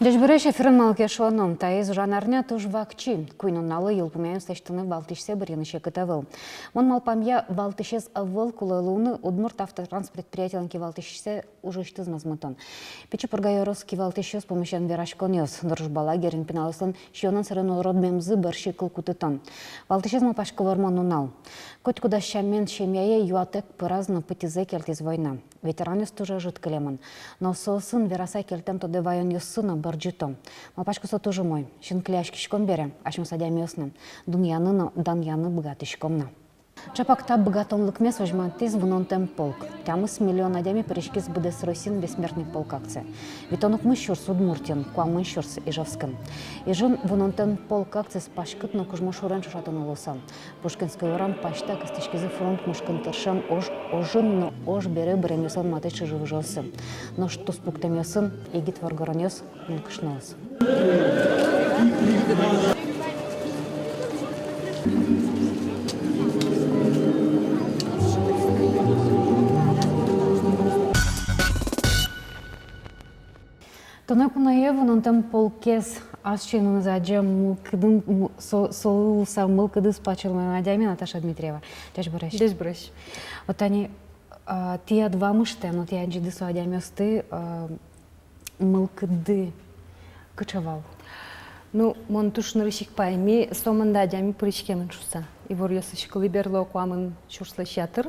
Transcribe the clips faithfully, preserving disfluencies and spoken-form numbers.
Ӟечбуресь! Эфирын «Малы ке шуоно». Таиз ужанарня туж вакчи. Куинь нуналлы йылпумъянъёс лэсьтыны валтӥсьсэ бырйыны секыт ӧвӧл. Мон малпамъя, валтӥсез ӧвӧл кулэ луыны Удмурт автотранс предприятилэн кивалтӥсьсэ ужысьтыз мозмытон. Пичи Пурга ёрос кивалтӥсьёс пумысен вераськонъёс, дружба лагерьын пиналъёслэн сиёнэн сэрен уродмемзы бӧрсьы кыл кутытон. Валтӥсез, малпасько, вормон нунал. Котькуд сямен семьяе юатэк пыраз но пытьызэ кельтӥз война. Ветеранъёс туж ӧжыт кылемын. Но соосын вераса кельтэм тодэ ваёнъёссы но бӧрӟыто. Малпасько, со туж умой. Синкылияськиськом бере, асьмеос адямиос но, дунъяны но данъяны быгатӥськом на. Чапак та быгатонлыкмес возьматӥз вунонтэм полк. Тямыс миллион адями пыриськиз быдэс Россиын «Бессмертный полк» акцие. Витьтон укмыс сюрс Удмуртиын, куамын сюрс Ижевскын. Ижын вунонтэм полк акциез паськыт но кужмо шурен ӵошатыны луыса. Пушкинской урам пасьта кыстӥськизы фронт мышкын тыршем ож, ожын но ож бере быремъёслэн матысь чыжы-выжыоссы. Нош туспуктэмъёсын егит воргоронъёс нылкышноос. Туннэ куное вунонтэм полкез ас сиёнэныз адӟем мылкыдын, м, со, солы луыса мылкыдыз пачылмем адями Наташа Дмитриева. Ӟечбуресь. Ӟечбуресь. Вот тани, а, тӥляд вамыштэ но тӥ адӟиды со адямиосты, а, мылкыдды кыӵе вал? Ну, мон туж нырысь ик пайми, сомында адями пыриськемын шуыса. Иворъёсысь кылӥ берло, куамын сюрслэсь ятыр.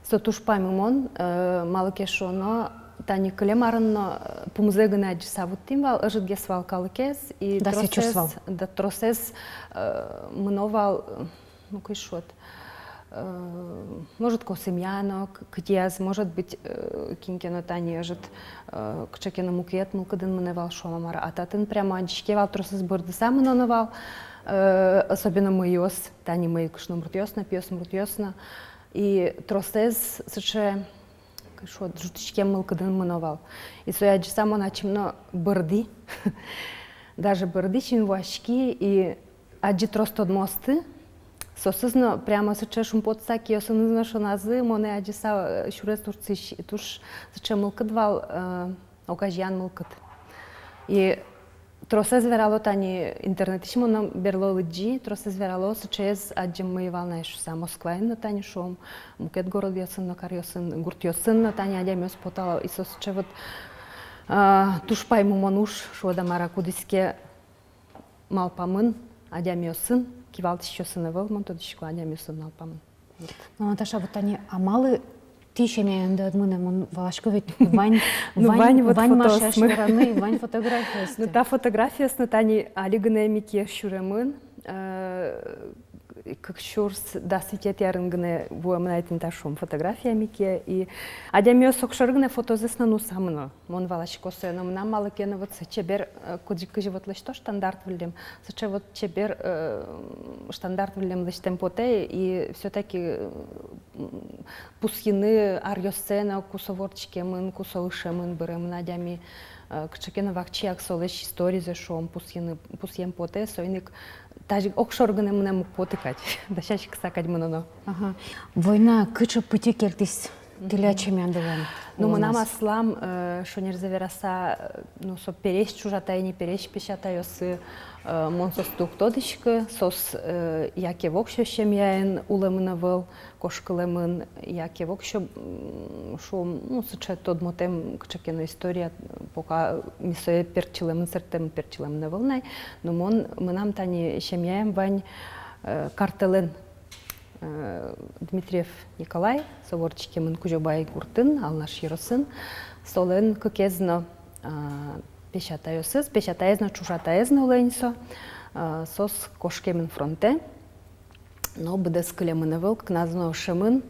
Со туж паймымон, э, малы ке шуоно, тани кылем арын но, э, пумзэ гинэ адӟыса вуттӥм вал, ӧжытгес вал калыкез, и тросэз, да, тросэз, э, мыно вал, э, ну, кызьы шуод, э, может, косэмъя но к-, кытӥяз, может быть, э, кин ке но тани ӧжыт, э, кыӵе ке но мукет мылкыдын мынэ вал, шуом-а, мар-а. А татын прямо адӟиське вал, тросэз бӧрдыса мыноно вал, э, особенно мӧйыос, тани мӧй кышномуртъёс но, пиосмуртъёс но. И тросэз сыӵе, кызьы шуод, ӝутӥськем мылкыдын мыно вал. И сое адӟыса мон ачим но бӧрдӥ. Даже бӧрдӥ, синвуаськи, и адӟи трос тодмоосты. Соосыз но прямо сыӵе шумпотыса киосыныз но шоназы, монэ адӟыса, э, сюрес урдсысь, туж сыӵе мылкыд вал, э, огазеян мылкыд. И тросэз верало, тани интернетысь мон но берло лыдӟи, тросэз верало, сыӵеез адӟеммы ӧй вал на шуыса, Москваын но, тани шуом, мукет городъёсын но, каръёсын, гуртъёсын но тани адямиос потало, и со сыӵе вот, а, туж паймымон уж, шуод-а, мар-а, кудӥз ке малпамын адямиосын, кивалтӥсьёсын ӧвӧл, мон тодӥсько, адямиосын малпамын. Вот. Ну, Наташа, вот тани, а малы тӥ семьяенды ӧд мынэ? Мон валасько, ведь вань, ну, вань, вань вот вань фотоосмы. Машинаос вераны, вань фотографиосты. Ну, та фотографиос но тани али гинэ ми кие сюремын, э, кык сюрс дас витетӥ арын гинэ вуэмын ай тӥни та, шуом, фотография ми кие. И адямиос огшоры гинэ фотозэс но нуыса мыно. Мон валасько сое но, мынам малы ке но вот со чебер, э, кудӥз, кызьы вот лэсьто штандарт выллем, сыӵе вот чебер, э, штандарт выллем лэсьтэм потэ, и всё-таки, э, м, пусйыны аръёссэ но, ку со вордӥськемын, ку со ышемын, быремын адями, э, кыӵе ке но вакчияк солэсь историзэ, шуом, пусйыны, пусъем потэ, соин ик тазьы огшоры гинэ мынэм уг поты кадь, дасяськыса кадь мыноно. Ага. Война кыӵе пытьы кельтӥз тӥляд семьядылэн? Ну, мынам улонэз. Аслам, э, шонерзэ вераса, э, ну, со пересь ӵужатаи ни, пересь песятайёсы, э, мон соосты уг тодӥськы, соос, э, яке воксё семьяен улэмын ӧвӧл, кошкылэмын, яке воксё, м, шуом, ну, сыӵе тодмотэм кыӵе ке но история, пока ми сое пертчылэмын, сэрттэм пертчылэмын ӧвӧл на. Но мон, мынам тани семьяем вань, э, картэлэн, э, Дмитриев Николай, со вордӥськемын Кузебай гуртын, Алнаш ёросын, солэн кыкез но, а, песятайёсыз, песятаез но, ӵужатаез но улэ ини со, а, соос кошкемын фронтэ, но быдэс кылемын ӧвӧл, кыкназы но ышемын,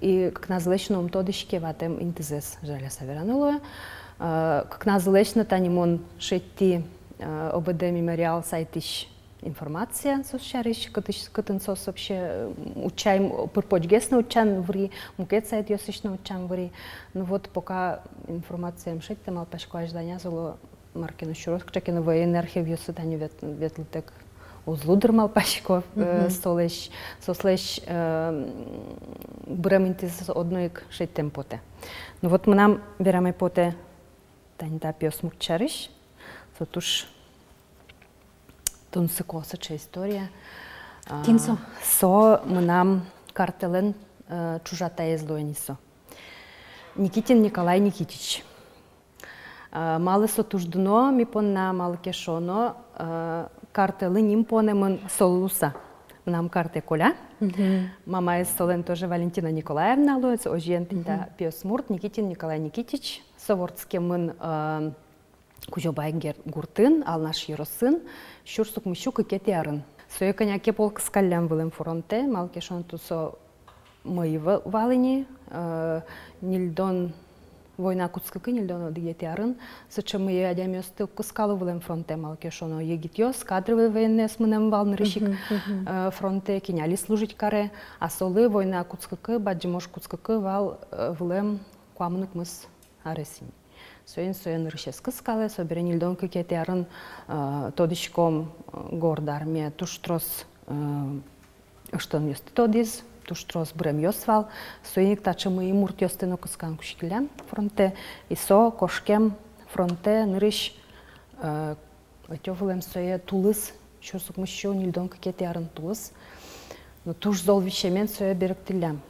и кыкназылэсь но ум тодӥське ватэм интызэс, жаляса вераны луэ. А, кыкназылэсь но тани мон шедьтӥ, а, ОВД Мемориал сайтысь информация соос сярысь, кытысь, кытын соос вообще, м, утчам, пыр-почгес но утчан выри, мукет сайтъёсысь но утчан выри. Ну вот, пока информация ум шедьты, малпасько, азьланяз, оло, мар ке но сюроз, кыӵе ке но военный архивъёсы тани вет-, ветлытэк уз лу дыр, малпасько, э, солэсь, соослэсь, э, м, бырем интызэс одно ик шедьтэм потэ. Ну вот, мынам вераме потэ тани та пиосмурт сярысь. Со туж тунсыко сыӵе история. А, Кин со? Со мынам картэлэн, э, ӵужатаез луэ ни со. Никитин Николай Никитич. А, малы со туж дуно ми понна, малы ке шуоно, а, картэлы ним понэмын солы луыса. Мынам картэ Коля. Мгм. Мамаез солэн тоже Валентина Николаевна луэ, озьыен тӥни та пиосмурт Никитин Николай Никитич. Со вордскемын, а, Кузебай Гер-, гуртын, Алнаш ёросын, сюрс укмыссю кыкетӥ арын. Сое кӧня ке пол кыскаллям вылэм фронтэ, малы ке шуоно, ту со мӧй ва-, вал ини, э, ньыльдон, война кутскыкы, ньыльдон одӥгетӥ арын, сыӵе мӧй адямиосты уг кыскало вылэм фронтэ, малы ке шуоно, егитъёс, кадровый военнойёс мынэм вал нырысь ик, мгм, мгм, э, фронтэ, кин али служить каре, а солы война кутскыкы, бадӟым ож кутскыкы вал, э, вылэм куамын укмыс арес ини. Соин сое нырысез кыскалэ, собере ньыльдон кыкетӥ арын, э, тодӥськом, э, Горд армия туж трос, э, ыштонъёсты тодӥз, туж трос быремъёс вал. Соин ик таӵе мӧйы муртъёсты но кыскан кутскиллям фронтэ. И со кошкем фронтэ нырысь, э, ӧтё вылэм сое тулыс, сюрс укмыссю ньыльдон кыкетӥ арын тулыс. Но туж зол висемен сое берыктӥллям.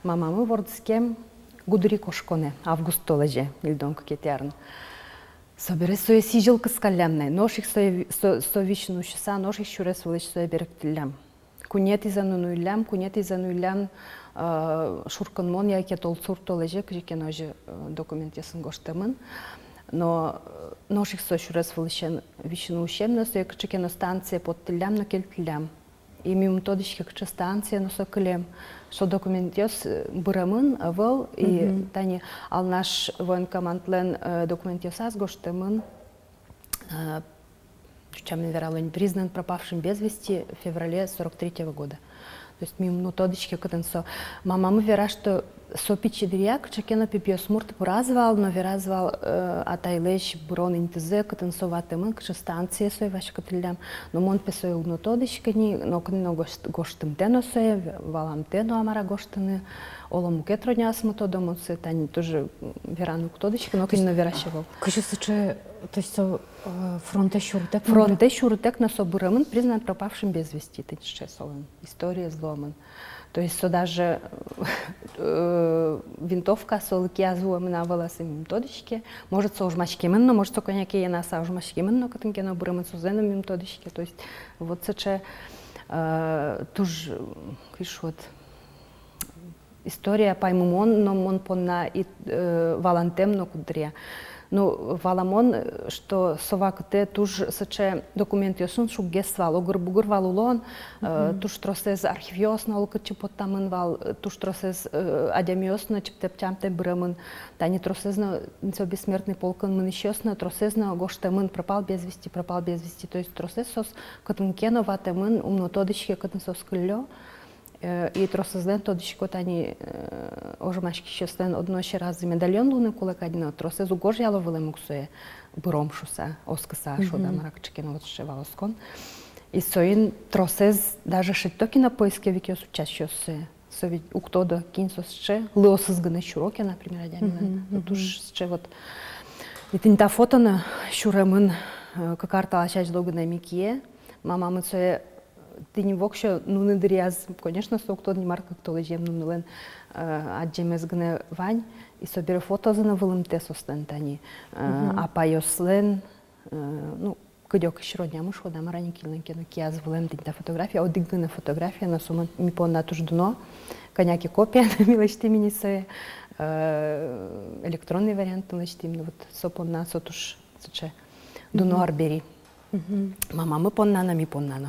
Мамамы вордскем гудыри кошконэ, август толэзе, ньыльдон кыкетӥ арын. Собере сое сӥзьыл кыскаллям на, нош ик сое ви-, со, со висьыны усьыса, нош ик сюрес вылысь сое берыктӥллям. Куинетӥзэ но нуиллям, куинетӥзэ нуиллям, э, шуркынмон яке толсур толэзе, кызьы ке но озьы, э, документъёсын гожтэмын. Но, э, нош ик со сюрес вылысен висьыны усем но, сое кыӵе ке но станцие поттӥллям но кельтӥллям. И ми ум тодӥське, кыӵе станцие но со кылем. Со документъёс, э, быремын ӧвӧл, и, мгм, тани Алнаш военкоматлэн, э, документъёсаз гожтэмын, э, ӵучамен верало ини, признан пропавшим без вести в феврале сорок третьего года. То есть ми ум но тодӥське, кытын со. Мамамы вера, что со пичи дыръя кыӵе ке но пи-, пиосмурт пыраз вал, но вераз вал, э, атайлэсь бырон интызэ, кытын со ватэмын, кыӵе станцие сое васькытӥллям. Но мон пе сое уг но тодӥськы ни, нокин но гожт-, гожтымтэ но сое, валамтэ но, а мар-а гожтыны. Оло, мукет родняосмы тодо, мон сое тани тоже, м, вераны уг тодӥськы, нокин но верасе ӧвӧл. Кызьы сыӵе, то есть со, э, фронтэ сюрытэк но? Фронтэ сюрытэк но со быремын, признан пропавшим без вести, тӥни сыӵе солэн историез луэмын. То есть со даже, э, винтовка солы кияз вуэмын-а, ӧвӧл-а, сое ми ум тодӥське. Может, со ожмаськемын но, может, со кӧня ке йӧнаса ожмаськемын но, кытын ке но быремын, сое но ми ум тодӥське. То есть вот сыӵе, э, туж, кыӵе вот история паймымон но мон понна и, э, валантэм но куддыръя. Ну, валамон, э, что со вакытэ туж сыӵе документъёсын шуггес вал, огыр-бугыр вал улон, э, мгм, туж тросэз архивъёс но олокытчы поттамын вал, э, туж тросэз, э, адямиос но чыптэ-пыдтямтэ быремын, тани тросэз но, со бессмертный полкын мынӥсьёс но, тросэз но гожтэмын: пропал без вести, пропал без вести. То есть тросэз соос кытын ке но ватэмын, ум но тодӥське, кытын соос кыллё. Э, и тросэзлэн, тодӥсько, тани, э, ожмаськисьёслэн одно сьӧразы медальон луыны кулэ кадь но, тросэз уг гожъяло вылэм ук сое, быром шуыса, оскыса, шуод-а, мгм, мар-а, кыӵе ке но вот сыӵе вал оскон. И соин тросэз даже шедьто Кинопоиске, витёс утчасьёс сое. Со ведь уг тодо, кин со сыӵе, лыосыз гинэ сюро ке, например, адямилэн. Мгм, вот мгм. Туж сыӵе вот. И тӥни та фото но сюремын, э, кык ар талэсь азьло гинэ ми кие. Мамамы сое тӥни воксё нуны дыръяз, конечно, со уг тод ни мар, кык толэзьем нунылэн, э, адӟемез гинэ вань, и собере фотозы но вылымтэ соослэн, тани, э, мгм, апайёслэн, э, ну, кыдёкысь роднямы, шуод-а, мар-а, кинлэн ке но кияз вылэм тӥни та фотография, одӥг гинэ фотография, но со мон, ми понна туж дуно, кӧня ке копия но ми лэсьтӥм ини сое, э, электронный вариантын лэсьтӥм, ну вот со понна со туж сыӵе дуно, мгм, арбери. Мгм. Мамамы понна но, ми понна но.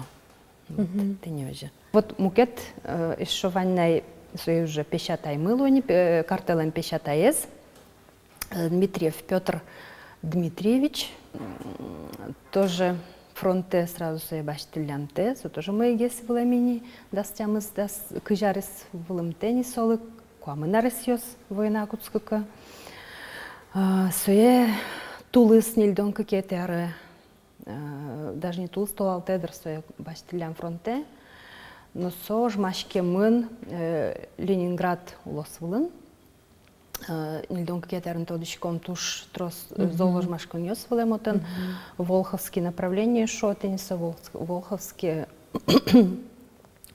Вот, мгм, тӥни озьы. Вот мукет, э, эшшо вань на, сое уже песятаймы луэ ни, пе-, картэлэн песятаез, э, Дмитриев Пётр Дмитриевич, м, тоже фронтэ сразу сое басьтӥллямтэ, со тоже мӧйыгес вылэм ини, дас тямыс, дас кызь арес вылымтэ ни солы, куамын аресъёс война кутскыкы. А, сое тулыс ньыльдон кыкетӥ аре, э, даже не тулыс, толалтэ дыр сое басьтӥллям фронтэ, но со ожмаськемын, э, Ленинград улос вылын, Э, ньыльдон кыкетӥ арын, тодӥськом, туж трос, э, зол ожмаськонъёс вылэм отын. Волховский направление шуо тӥни со, Волх-, Волховский,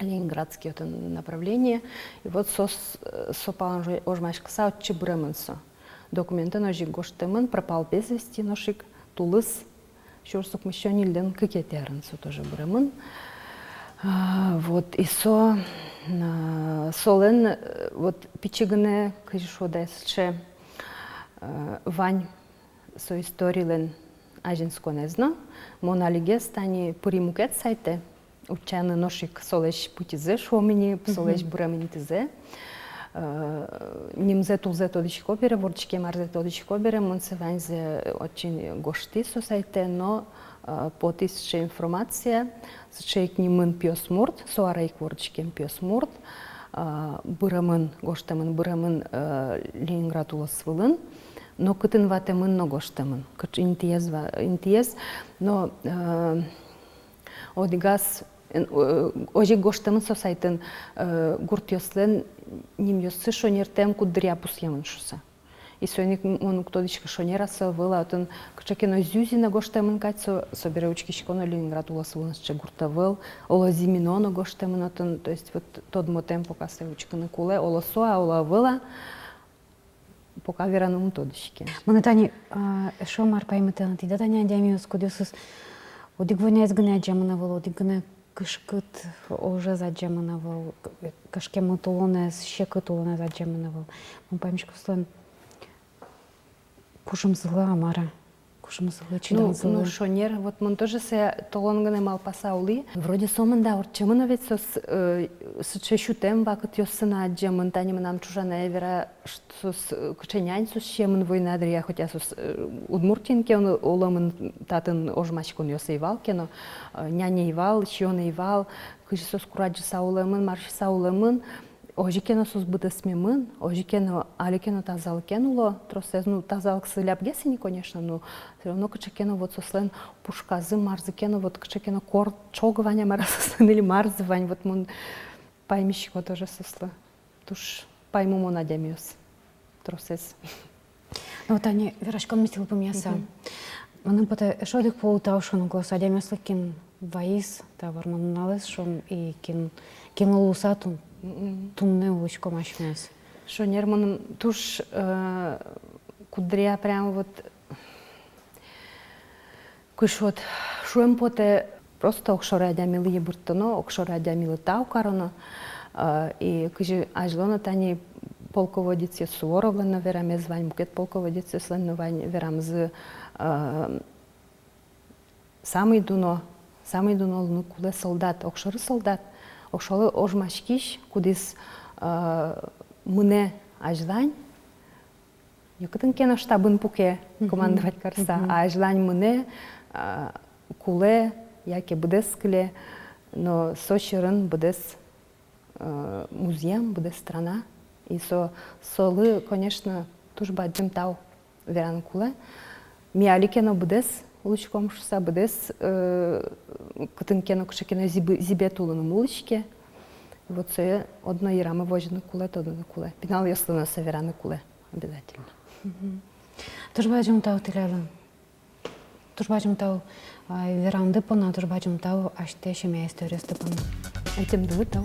Ленинградский отын направление. И вот со с-, э, со палан ож-, ожмаськыса отчы быремын со. Документын озьы ик гожтэмын: пропал без вести, нош ик тулыс сюрс укмыссё ньыльдон кыкетӥ арын со тоже быремын. А, вот, и со, а, солэн, э, вот, пичи гинэ, кызьы шуод-а, сыӵе, э, вань со историлэн азинсконэз но. Мон алигес тани пыри мукет сайтэ утчаны, нош ик солэсь пытьызэ, шуом ини, солэсь бырем интызэ. Э, нимзэ-тулзэ тодӥсько бере, вордскем арзэ тодӥсько бере, мон сое ваньзэ отчы гожтӥ со сайтэ, но, э, потӥз сыӵе информация: сыӵе ик нимын пиосмурт, со аре ик вордскем пиосмурт, э, быремын, гожтэмын, быремын, э, Ленинград улос вылын, но кытын ватэмын но гожтэмын, кыӵе интыез ва-, интыез, но, э, одӥгаз, эн-, э, озьы ик гожтэмын со сайтын, э, гуртъёслэн нимъёссы шонертэм куддыръя пусъемын шуыса. И соин ик м-, мон уг тодӥськы, шонер-а со, ӧвӧл-а, отын кыӵе ке но Зюзино гожтэмын кадь, со, собере учкисько но, Ленинград улос вылын сыӵе гурт ӧвӧл, оло Зимино но гожтэмын отын, то есть вот тодмотэм пока сое учкыны кулэ, оло со-а, оло ӧвӧл-а. Пока вераны ум тодӥське. Мыным тани, а, эшшо мар паймытэ на, тӥляд тани адямиос, кудъёсыз одӥг войнаез гинэ адӟемын ӧвӧл, одӥг гинэ кышкыт ожез адӟемын ӧвӧл, к-, кышкемыт улонэз, секыт улонэз адӟемын ӧвӧл. Мон паймисько, соослэн кужымзылы-а, мар-а, кужымзылы, ну, чидамзылы. Ну, шонер, вот мон тоже сое толон гинэ малпаса улӥ. Вроде сомында ортчемын но ведь соос, э, сыӵе сютэм вакытъёссы но адӟемын. Тани мынам ӵужанае вера, что соос, э, кыӵе нянь соос сиемын война дыръя, хотя соос, э, Удмуртиын ке но улэмын, татын ожмаськонъёс ӧй вал ке но, э, нянь ӧй вал, сиён ӧй вал, кызьы соос курадӟыса улэмын, мар сиса улэмын. Озьы ке но соос быдэсмемын, озьы ке но, али ке но тазалыкен уло, тросэз, ну, тазалыксы лябгес ини, конечно, но всё равно кыӵе ке но вот соослэн пушказы, марзы ке но, вот кыӵе ке но кор-, чог вань-а, мар-а соослэн, или марзы вань, вот мон паймисько тоже соослы. Туж паймымон адямиос тросэз. Ну, вот тани вераськон мисьтылы пумъяса. Мгм. Мыным потэ, эшшо одӥг пол тау шуыны кулэ со адямиослы, кин вайиз та вормон нуналэз, шуом, и кин, кин луыса тун-, мгм, туннэ улӥськом асьмеос. Шонер, мыным туж, э, куддыръя прямо вот кызьы вот шуэм потэ, просто огшоры адямилы йыбырттоно, огшоры адямилы тау кароно. Э, и кызьы азьло но тани полководецъёс, Суворовлэн но верамез вань, мукет полководецъёслэн но вань верамзы, э, самый дуно, самый дуно луыны кулэ солдат, огшоры солдат, огшоры ожмаськись, кудӥз, э, мынэ азьлань, не кытын ке но штабын пуке, мгм, командовать карыса, мгм, а азьлань мынэ, а, кулэ, яке быдэс кыле, но со сьӧрын быдэс, э, музъем, быдэс страна. И со, солы, конечно, туж бадӟым тау вераны кулэ. Ми али ке но быдэс улӥськом шуыса, быдэс, э, кытын ке но, кыӵе ке но зӥб-, зӥбет улын ум улӥське. Вот сое одно йырамы возьыны кулэ, тодыны кулэ. Пиналъёслы но сое вераны кулэ обязательно. Мгм. Туж бадӟым тау тӥледлы. Туж бадӟым тау, а, веранды понна, туж бадӟым тау асьтэ семья историосты понна. Ӧтемдылы тау.